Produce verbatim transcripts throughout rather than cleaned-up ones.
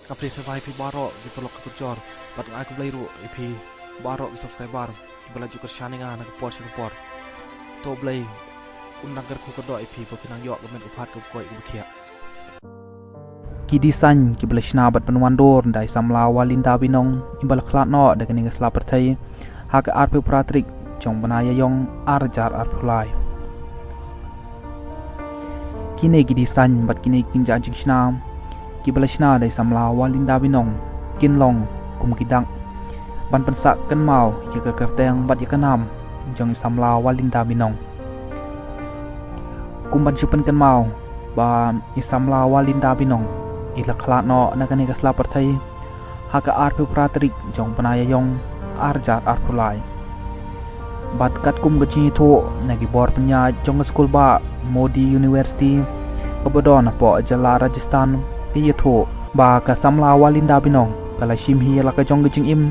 Ka phi sa vai phi baroh ki paralok ki parajor, bad nga ai khublei ruh ïa phi baroh ki subscriber kiba la ju kyrshan ïa nga na ka por sha ka por. To Blei un nang kyrkhu kyrdoh ïa phi ba phin nang ïoh ka met ka phad kaba koit kaba khiah. Ki design kiba la shna bad pynwandur da i samla Walinda Binong, iba la khlad noh da kane ka sla pyrthei ha ka arphew phra tarik jong bnai Ïaïong arhajar arphew lai. Kine ki design bad kine ki jingjia jingshna kiba la shna da i samla Walinda Binong kin long kum ki dak ban pynsah kynmaw ïa ka kyrteng bad ïa ka nam jong i samla Walinda Binong. Kum ban shu pynkynmaw ba i samla Walinda Binong i la khlad noh na kane ka sla pyrthei ha ka arphew phra tarik jong bnai Ïaïong arhajar arphew lai. Bad katkum ka jingïathuh na ki bor pynïaid jong ka skul bah Modi University kaba don hapoh jylla Rajasthan, ki ïathuh ba ka samla Walinda Binong ka la shim hi ïa la ka jong ka jingim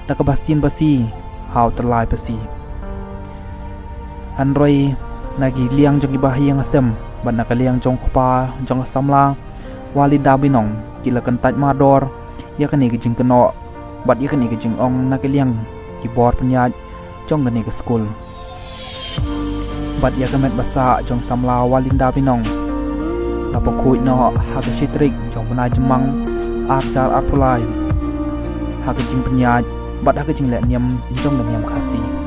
da kaba stin basi ha u tyllai basi. Hynrei na ki liang jong ki bahaïing hasem bad na ka liang jong u kpa jong ka samla Walinda Binong ki la kyntait mardor ïa kane ka jingkynnoh bad ïa kane ka jingong na ka liang ki bor pynïaid jong kane ka skul. Bad ïa ka met ba sah jong i samla Walinda Binong la pynkhuid noh ha ka shi tarik jong bnai Jymmang arhajar arphew lai ha ka jingpynïaid bad ha ka jingleh niam jong ka niam Khasi.